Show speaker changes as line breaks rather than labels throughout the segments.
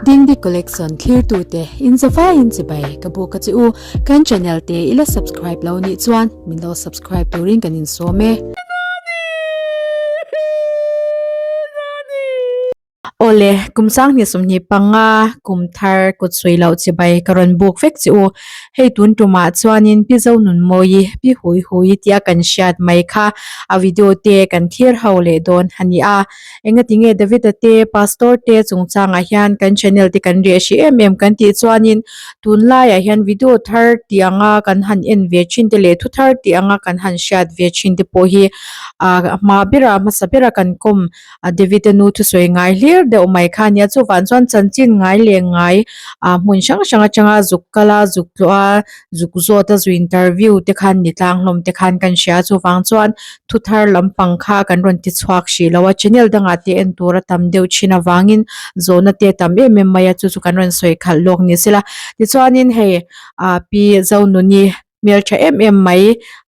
Dingdi Collection thlirtute in zavaiin chibai ka buk a che u. Kan channel te i la subscribe lo nih chuan min lo subscribe turin kan insawm e. Awle, kum sanghnih 25 kum thar kut sawi loh chibai ka rawn buk vek che u. Hei tun tumah chuanin Pi Zonunmawi, Pi Hui Hui tia kan hriat mai kha a video te kan thlir ho leh dawn a ni a. Engatinge David-a te, Pastor te chungchangah hian kan channel te kan reh hrih em em kan tih chuanin tunlaiah hian video thar tih anga kan han en ve thin te leh thu thar tih anga kan han hriat ve thin te pawh hi ah hma bera hmasa bera kan kawm a David-a nu thusawi ngai hlir deuh mai kha a nia chuvang chuan chanchin ngai leh ngai ah hmun hrang hrang atanga zuk kal a zuk tlawh a zuk zawt a zu interview te khan ni tlang hlawm te khan kan hria chuvang chuan thu thar lampang kha kan rawn ti chhuak hrih lo a channel dangah te en tur a tam deuh thin avangin zawhna te a tam em em mai a chu chu kan rawn sawi khalh lawk ni sela tichuanin hei ah pi Zonuni hmeltha em em mai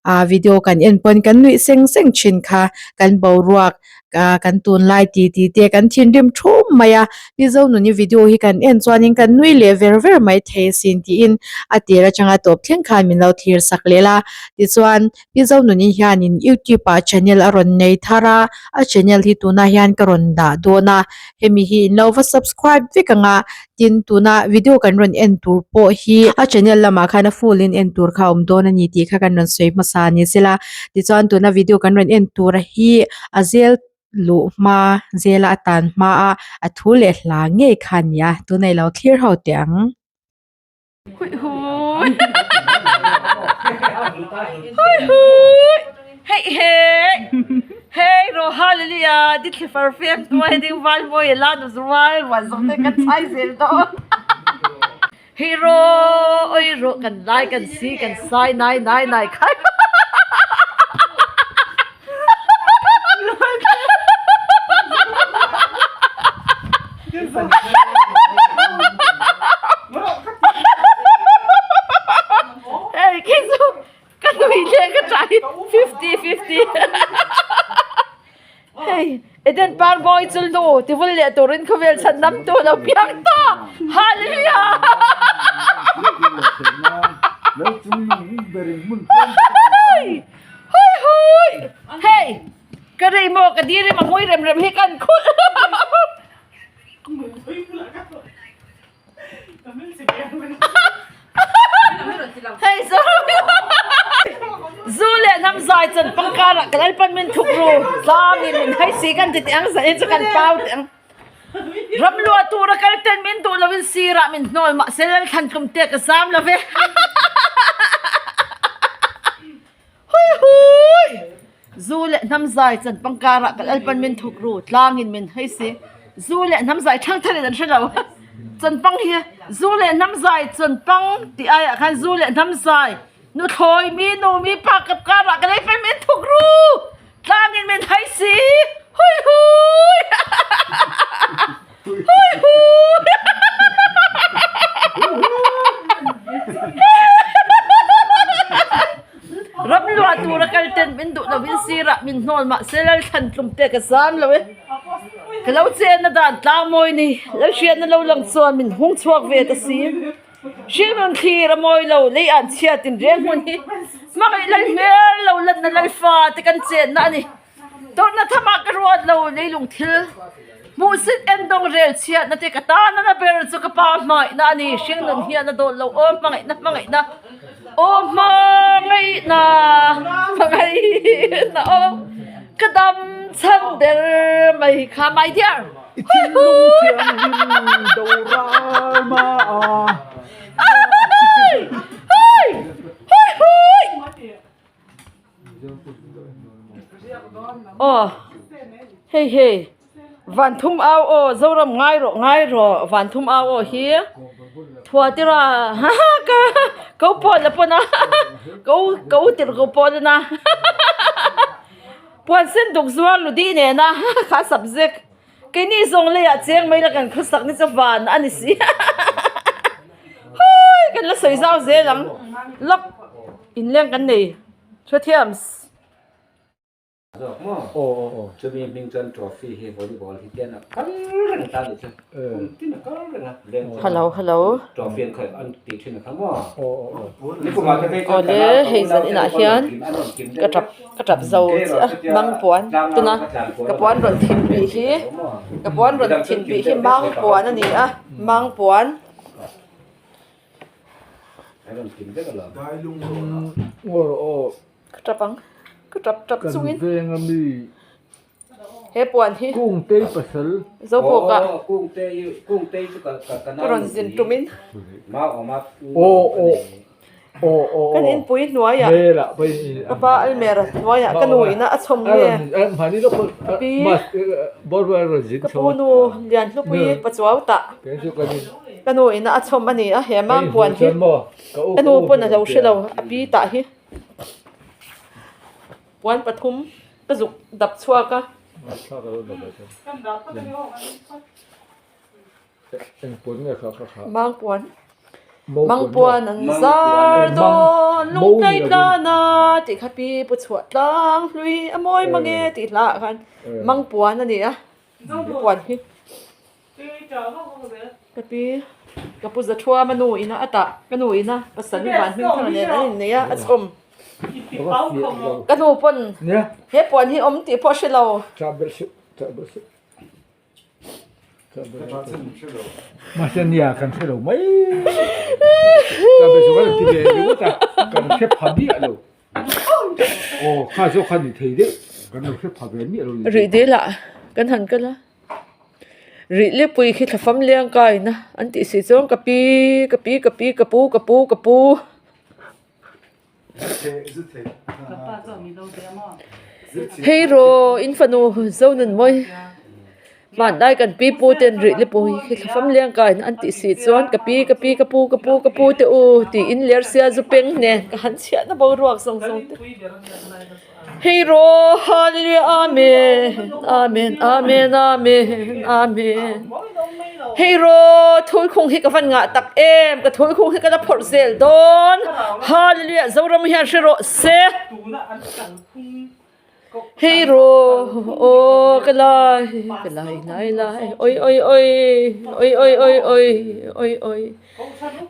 ah video kan en pawn kan nuih seng seng thin kha kan boruak ah kan tunlai ti ti te kan thinrim thum mai a Mizo nuni video hi kan en chuanin kan nui leh ver ver mai thei asin tiin a tir atanga tawp thleng khan min lo thlir sak leh la tichuan Mizo nuni hianin youtube ah channel a rawn nei thar a a channel hi tunah hian ka rawn dah dawn a hemi hi in lo va subscribe vek ang a tin tuna video kan rawn en tur pawh hi a channel lamah khan a full in en tur kha a awm dawn a ni tih kha kan rawn sawi hmasa a ni sela tichuan tuna video kan rawn en tur hi a zel luh hma zela a tan hma a a thu leh hla ngei kha a ni a tuna i lo thlir ho teh ang.
Hui hui Hui hui Hei hei Hei ro hallelujah di thli far fem hnuai ding val mawi la nu zual ruan zawng te kan chai zel dawn Hei ro oi ro kan lai kan si kan sai nai nai nai khai Hei khi chu ka nui leh ka trai 50 50 Hei Eden par mawi chul nu tivul leh turin khawvel chhan lam tu lo piang ta Hallelujah Hui hui Hei Ka rei maw ka dir i mahmui rem rem hi kan khulh. Hei zu le hnam zai chan pangkar ah ka lalpan min thuk ru tlang in min hai si kan ti tiang zan in chu kan pau tiang ram lua tur a kal ten min duh lo in sir ah min hnawl mahse lalthlan tlum te ka zam lo ve. Hui hui! Zu leh hnam zai chan pangkar ah ka lalpan min thuk ru, tlang in min hei si. Zu leh hnam zai thang thar in an hre lo. Chan pang hi zu leh hnam zai chan pang tih ai ah khan zu leh hnam zai nuthlawi mi nu mi pa kap kar ah ka lalpan min thuk ru, tlang in min hei si. Hui hui! Hui hui! Ram luah tura kal ten min duh lovin sirah min hnawl mahse Lalthlan tlum te ka zam lo e. Ka lo chenna dan tlang mawi ni, Lalhriatna lo lang chuan min hung chhuak ve ta si. Hringnun thlir a mawi lo, lei an chhiat in reng hmun hi hmangaih lal hmel lo lanna Lalfa te kan chenna a ni. Tawrhna thamah ka ruat lo leilung thil hmuhsit endawng rel chhiatna te ka tan a ber chu ka pa hmangaihna a ni hringnun hian a dawt lo aw hmangaihna hmangaihna aw hmangaihna hmangaihna aw ka dam chhan ber mai kha my dear
I thinlung thianghlim do ral ma a.
Hui hui hui hui. Aw hei hei van thum au aw Zoram ngai rawh ngai rawh van thum au aw hi Thuatira ha ha ka ko pawn la pawn a ko ko tir ko pawn a na puan sen duk zuar ludi nena kha subject keini zawng leiah cheng mai la kan khawsak ni chu van a ni si hui kan la sawi zau zel ang lawk. Inleng kan nei hrethiams.
Zawk maw?
Aw aw aw.
Chumi hming chuan trophy hi volleyball hi tian a kal reng ta nih chu. Kum tin a kal reng a. Leng chuan
Hello hello.
Trophy an khawih an tih thin a kha maw?
Aw aw aw.
Nikumah te phei chuan
Awle hei zan inah hian ka tap ka tap zo chiah a mang puan tuna ka puan rawn thin bih hi ka puan rawn thin bih hi mang puan a ni a mang puan.
Ngaw rawh aw.
Ka tap ang, ka tap tap chungin.
Kan veng a mi.
He puan hi.
Kungtei pasal.
Zopawk ah. Ka rawn zin tumin.
Aw aw aw aw.
Kan inpui hnuaiah. Ka pa Almera hnuaiah ka nu ina a chhawm nge. Ka pi. Ka pu nu Lianhlupui Pachuau tah. Ka nu ina a chhawm a ni a he mang puan hi. Ka nu pawn a lo hre lo a pi tah hi. Puan pathum ka zuk dap chhuak a. Mang puan mang puan an zar dawn lungtlai tlan a tih kha pi pu chhuah tlang hlui a mawi mang e tih hla ah khan mang puan a ni a puan hi. Ka pi, ka pu Zathuama nu ina a tah, ka nu ina pasal hi van hming thar nen an innei a, a chhawm. Ka nu pawn he puan hi awm tih pawh a hre lo. Rih dil ah kan han kal a. Rih lipui khi thlafam leng kaina an tih si chuan ka pi ka pi ka pi ka pu ka pu ka pu hei rawh in fanu Zonunmawi hmanlai kan pi pu ten rih lipui khi thlafam leng kaina an tih si chuan ka pi ka pi ka pu ka pu ka pu te u tiin lersia zu peng nen ka han chhiatna boruak zawng zawng te. Hei rawh Hallelujah Amen Amen Amen Amen Amen Hei rawh thulkhung hi ka van ngah tak em ka thulkhung hi ka la phawrh zel dawn Hallelujah Zoram hian hre rawh se Hei rawh aw ka lai ka lai lai lai oi oi oi oi oi oi oi oi oi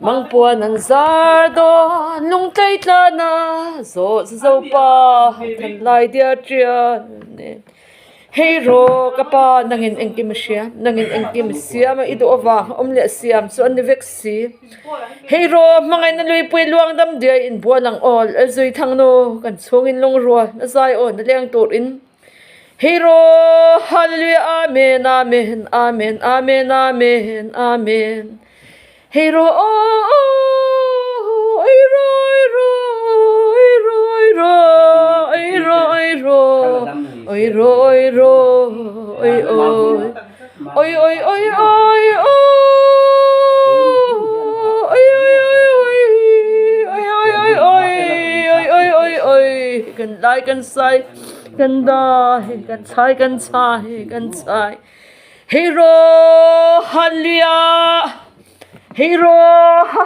Mangpuan an zar dawn lungtlei tlan a zawh zo pa than lai dia tian nen Hei rawh ka pa nangin engkim a hria nangin engkim a siam a i duh avang awm leh siam chu an ni vek si Hei rawh hmangaihna luipui luang dam diai inbual ang aw Lalzui Thangnu kan chhungin lungrual a zai aw na leng turin Hei rawh Hallelujah Amen Amen Amen Amen Amen Amen Hei rawh aw aw oi ro oi ro oi ro oi ro oi ro oi ro oi ro oi ro oi oi oi oi oi oi oi oi oi oi oi oi oi oi oi oi oi oi kan lai kan sai Kan dai, kan chai, kan chai, kan chai. Hei ro hallelujah. Hei ro ha.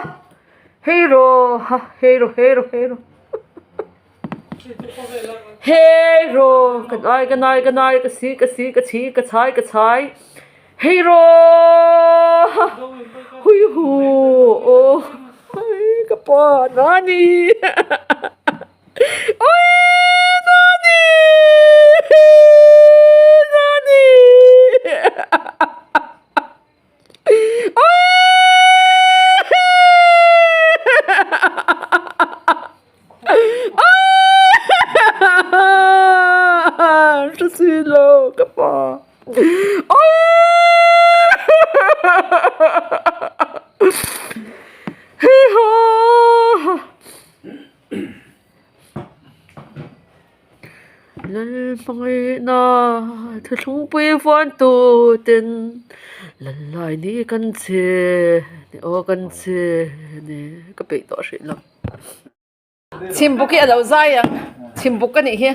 Hei ro ha. Hei ro, hei ro, hei ro. Hei ro kan ai, kan ai, kan ai, ka si, ka si, ka chi, ka chai, ka chai. Hei ro ha. Hui hu. Oh. Ka pa nani. Lalhmangaihna thuthlungpui vuan tuten Lallai ni kan che ni aw kan che ni ka peih tawh hrih lo. Chhimbuk hi a lo zai ang chhimbuk a nih hi.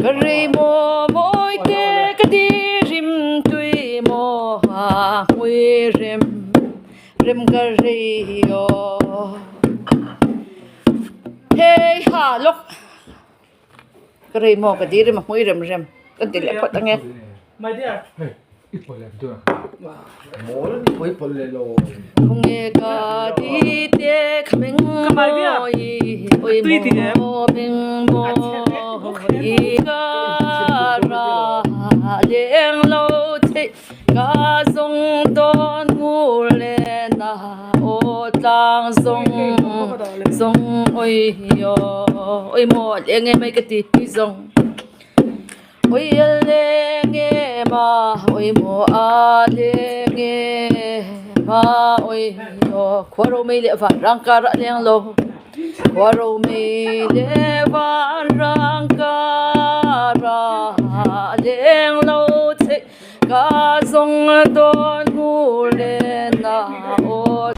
Ka rei maw mawi te ka di rim tui maw ha hmui rem. Rem ka rei aw. Hei ha lawk. Ka rei maw ka dir em a hmui rem rem ka ti leh phawt ange. Khawnge ka ti te kha meng mawi oi maw meng mawi ka ra leng lo che ka zawng dawn ngur le na aw tlang zawng zawng oi aw oi maw leng em mai ka ti zawng. Oi a leng em a, oi maw a leng em a, oi aw khua ro mei leh van rang kar a leng lo, khua ro mei leh van rang kar a leng lo che ka zawng dawn ngur len a aw.